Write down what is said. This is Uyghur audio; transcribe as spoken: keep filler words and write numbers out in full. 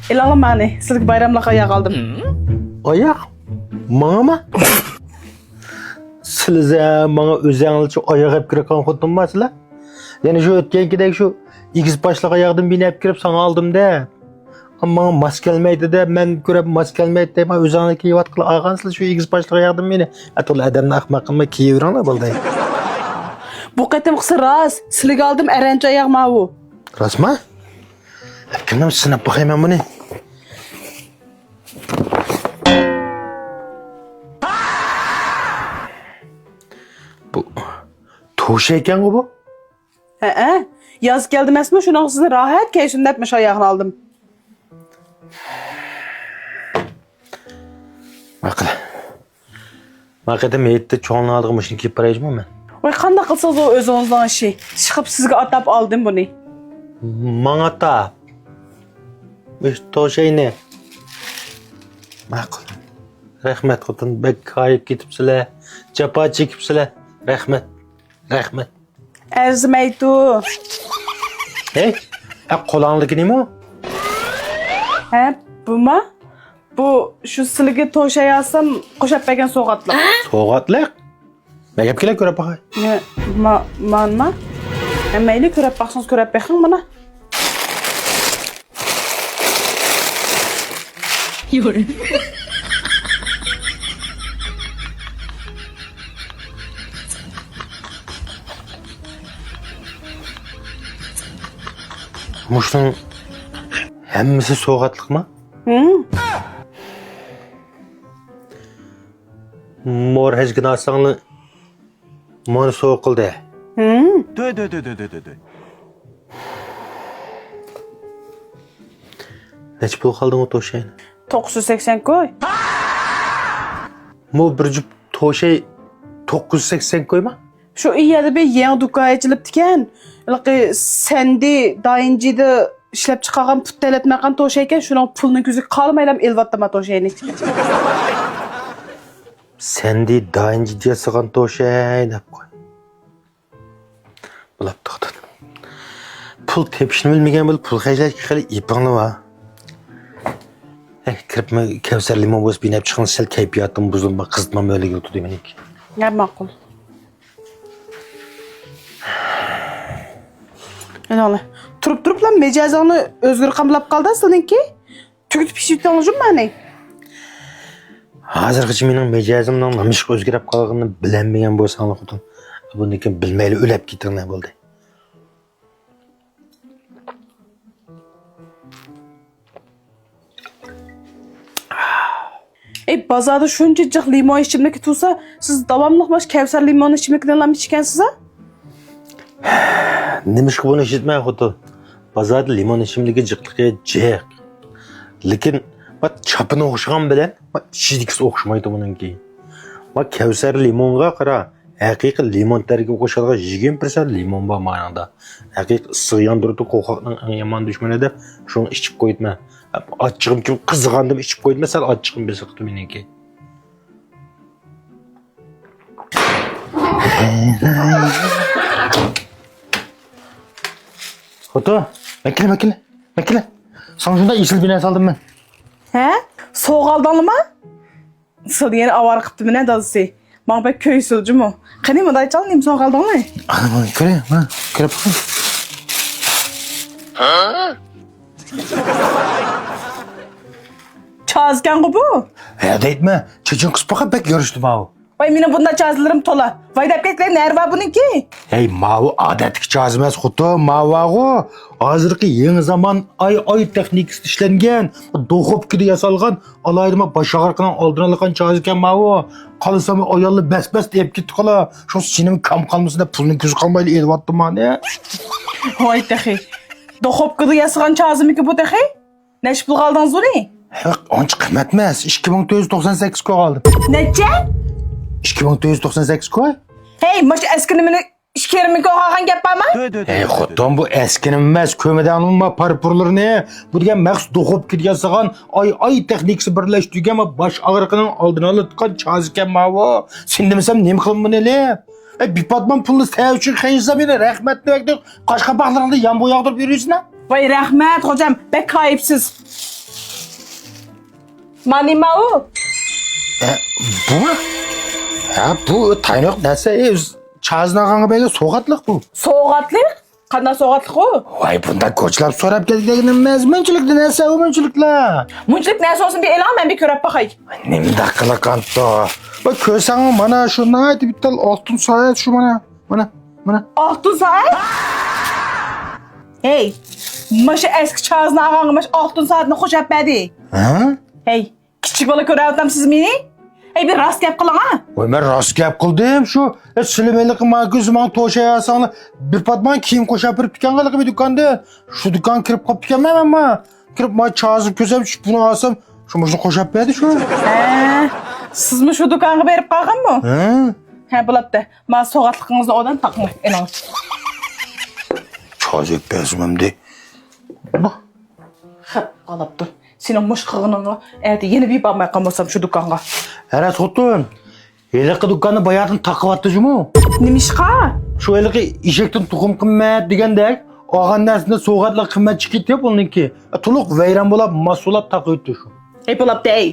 ئېلىڭلار مانى، سىلىگە بايراملىق ئاياغ ئالدىم. ئاياغ؟ ماڭىمۇ؟ سىلىزە ماڭا ئۆزەڭلىچە ئاياغ ئەپ كىرىۋاتقان خوتۇنما سىلە؟ يەنە شۇ ئۆتكەنكىدەك شۇ ئېگىز پاشلىق ئاياغدىن بىرنى ئەپ كىرىپ ساڭا ئالدىم دە. ماڭا ماس كەلمەيدۇ دە، مەن كۆرۈپ ماس كەلمەيدۇ دەيمەن، ئۆزەڭلار كىيىۋاتقىلى ئالغانسىلەر شۇ ئېگىز پاشلىق ئاياغدىن بىرنى. ئەتىلا ئادەمنى ئەخمەق قىلماي كىيىۋېرىڭلار بولدى. بۇ قېتىمقىسى راست، سىلىگە ئالدىم ئەرەنچە ئاياغ ماۋۇ. راستما؟ ئەپكىنىم سىناپ باقاي مەن بۇنى. بۇ توشا ئىكەنغۇ بۇ؟ ھەئە، ياز كەلدى ئەمەسمۇ، شۇنىڭغا سىزنى راھەت كەيسۇن دەپ مۇشۇ ئاياغنى ئالدىم. ماقۇل. ما قېتىم ھېيتتا چوڭنىڭ ئالدىغا مۇشۇنى كىيىپ بارايچۇمۇ مەن؟ ۋاي، قانداق قىلسىڭىز ئۇ ئۆزىڭىزنىڭ ئىشى. ئىشقىلىپ سىزگە ئاتاپ ئالدىم بۇنى. ماڭا ئاتاپ؟ ئىش توشاينى. ماقۇل. رەھمەت خوتۇن، بەك كايىپ كېتىپسىلەر. جاپا چېكىپسىلەر. رەھمەت. رەھمەت. ئەرزىمەيدۇ. ھەي، ئە، قولۇڭدىكى نېمە؟ ھە، بۇما؟ بۇ شۇ سىلىگە توشاي ئالسام قوشاپ بەرگەن سوۋغاتلىق. سوۋغاتلىق؟ مەن گەپكىلا كۆرۈپ باقاي. نە، ما، مانما؟ ھە، مەيلى، كۆرۈپ باقسىڭىز كۆرۈپ بېقىڭ مانا. مۇشۇنىڭ ھەممىسى سوۋغاتلىقما؟ ھىم. مور ھەجگىناساڭنى مانا سوۋغا قىلدى. ھىم. نەچچە پۇلغا ئالدىڭ ئۇ توشاينى؟ توققۇز يۈز سەكسەن كوي. مو بىر جۈپ توشاي توققۇز يۈز سەكسەن كويما؟ شۇ يەردە بىر يېڭى دۇكان ئېچىلىپتىكەن. ھېلىقى سەندى دايىنجىدا ئىشلەپ چىقارغان پۇت تەلەتمەقان توشايكەن، شۇنىڭ پۇلنىڭ كۆزىگە قارىمايلا ئېلىۋاتتىم توشاينى. سەندى دايىنجىدا ياسىغان توشاي دەپ قوي. بولاپتۇ خوتۇن. پۇل تېپىشنى بىلمىگەن بولۇپ پۇل خەجلەشكە خېلى ئېپىڭلا بار. ھەي، كىرىپمۇ كەۋسەر لىمون بولسا بىنەپ چىقىڭ، سەل كەيپىياتىم بۇزۇلۇپ قىزىتمام ئۆلۈگىلى تۇردى مېنىڭكى. ھە، ماقۇل. ئېنىڭلار. تۇرۇپ تۇرۇپلا مىجەزىڭنى ئۆزگىرىپ قالدى سېنىڭكى. تۈگىتىپ ئىشلىتىڭ جۇممانى. ھازىرغىچە مېنىڭ مىجەزىمنىڭ نېمىشقا ئۆزگىرىپ قالغىنىنى بىلەلمىگەن بولساڭلار خوتۇن، بۇندىن كېيىن بىلمەيلا ئۆلۈپ كېتىڭلار بولدى. ئەي، بازاردا شۇنچە جىق لىمون ئىچىملىكى تۇرسا، سىز داۋاملىق ماش كەۋسەر لىمون ئىچىملىكىدىنلا ئىچكەنسىز ھە؟ نېمىشقا بۇنى ئىشلىتىمەن خوتۇن؟ بازاردا لىمون ئىچىملىكى جىقلىقى جىق. لېكىن، ما چاپىنى ئوخشىغان بىلەن، ما ئىچىدىكىسى ئوخشىمايدۇ بۇنىڭكى. ما كەۋسەر لىمونغا قارا، ھەقىقىي لىمون تەركىبى قوشۇلغان يىگىرمە پىرسەنت لىمون بار ماياڭدا. ھەقىقىي ئىسسىق ياندۇرىدۇ، قورقاقنىڭ ئەڭ يامان دۈشمىنى دەپ شۇنى ئىچىپ قويدۇم. ئاچچىقىم كېلىپ قىزىغاندىم ئىچىپ قويدۇم، سەل ئاچچىقىم بېسىقتى مېنىڭكى. خوتۇن، مەكىلە، مەكىلە، مەكىلە. ساڭا شۇنداق ئېسىل بىر نەرسە ئالدىم مەن. ھە؟ سوۋغا ئالدىڭلىما؟ سىلنى يەنە ئاۋارە قىپتىمۇ نە دادىسى؟ ماڭا بەك كۆيسىل جۇمۇ. قېنى مۇنداق چال، نېمە سوۋغا ئالدىڭلار؟ ئانا، مانا كۆرە، مانا كۆرۈپ باققىن. چازىكەنغۇ بۇ؟ ھە دەيتمە، چېچىڭ قىسىپ باققان بەك يارىشىدۇ ماۋۇ. ۋاي، مېنىڭ بۇنداق چازىلىرىم تولا. ۋاي دەپ كەتكىلى نەرۋا بۇنىڭكى. ھەي، ماۋۇ ئادەتتىكى چازا ئەمەس خوتۇن، ماۋۇ بارغۇ. ھازىرقى يېڭى زامان ئاي ئاي تېخنىكىسىدا ئىشلەنگەن، دوخوپكىدا ياسالغان، ئالاھىدە باش ئاغرىقىنىڭ ئالدىنى ئالىدىغان چازىكەن ماۋۇ. قالسام ئاياللار بەس بەس دەپ كېتىپتىكەن. شۇ سېنىڭ كام قالمىسۇن دەپ پۇلنىڭ كۆزى قالمايلا ئېلىۋاتتىم مانا. ۋاي تېخى. دوخوپكىدا ياسىغان چازىمىكى بۇ تېخى؟ نەچچە پۇلغا ئالدىڭىز ئۇنى؟ ياق، ئانچە قىممەت ئەمەس. ئىككى مىڭ تۆت يۈز توقسان سەككىز كويغا ئالدىم. نەچچە؟ ئىككى مىڭ تۆت يۈز توقسان سەككىز كوي. ھەي، مانا شۇ ئەسكى نېمىنى ئىككى يېرىم مىڭ كويغا ئالغان گەپ بارمۇ؟ ھەي، خوتۇن، بۇ ئەسكى نېمە ئەمەس، كۆرمىدىڭمۇ پارپۇرلىرىنى؟ بۇ دېگەن مەخسۇس دوخوپكىدا ياسىغان، ئاي ئاي تېخنىكىسى بىرلەشتۈرگەن، باش ئاغرىقىنىڭ ئالدىنى ئالىدىغان چازىكەن ماۋۇ. سېنى دېمىسەم نېمە قىلىمەن بۇنى ئېلىپ؟ ئەي، بىپاتمان پۇلنى سەن ئۈچۈن خەجلىسەم يەنە رەھمەتنى بەكتە قاش قاپاقلىرىڭدا يامغۇر ياغدۇرۇپ يۈرىسەن ھە؟ ۋاي رەھمەت خوجام، بەك ئەيىبسىز. مانا نېمە ئۇ؟ ئە، بۇمۇ؟ ھە، بۇ تايىنلىق نەرسە، ئە، چازناغانغا بەرگەن سوۋغاتلىق بۇ. سوۋغاتلىق؟ قانداق سوۋغاتلىق ئۇ؟ ۋاي، بۇنداق كوچىلاپ سوراپ كەلگەن نېمە مەزمۇنچىلىك نەرسە، ئۇ مۇنچىلىكلا. مۇنچىلىك نەرسە بولسۇن، بىر ئېلىڭ، مەن بىر كۆرۈپ باقاي. نېمىنداق قىلىقانتۇ؟ ۋاي، كۆرسەڭ، مانا شۇ ناھايىتى بىتتال ئالتۇن سائەت شۇ، مانا، مانا، مانا. ئالتۇن سائەت؟ ھەي، مانا شۇ ئەسكى چازناغانغا مانا شۇ ئالتۇن سائەتنى خوجاپ بەردى. ھە؟ ھەي، كىچىك بالا كۆرۈۋاتامسىز مېنى؟ ھەي، بىر راست گەپ قىلىڭ ھە. ۋاي، مەن راست گەپ قىلدىم شۇ. ئە، سىلى مېنىڭكى ماڭا كۆزى ماڭا توشاياساڭلار، بىر پات ماڭا كىيىم قوشاپ بېرىپتىكەنغۇ ھېلىقى بىر دۇكاندىن. شۇ دۇكانغا كىرىپ قاپتىكەنمەن مەن مانا. كىرىپ مانا چازىپ كۆرسەم، شۇ بۇنى ئالسام، شۇ مۇشۇنى قوشاپ بەردى شۇ. ھە، سىزمۇ شۇ دۇكانغا بېرىپ قالغانمۇ؟ ھە؟ ھە، بولاپتۇ. مانا سوۋغاتلىقىڭىزنى ئوبدان تاقىڭ، ئېلىڭ. چازىپ بەرسىمەمدى. خەپ قالاپتۇ. سېنىڭ مۇش قىلغىنىڭغا ئەتە يەنە بىر بارماي قالمىسام شۇ دۇكانغا. ھەرەت خوتۇن، ھېلىقى دۇكاننى باياتىن تاقىۋاتتى جۇمۇ. نېمىشقا؟ شۇ ھېلىقى ئېشەكتىن تۇخۇم قىممەت دېگەندەك، ئالغان نەرسىنى سوۋغاتلار قىممەت چىقىپ كېتىپ، ئۇنىڭكى تولۇق ۋەيران بولاپ، ماس بولاپ تاقىۋەتتى شۇ. ھەي، بولاپتۇ، ھەي.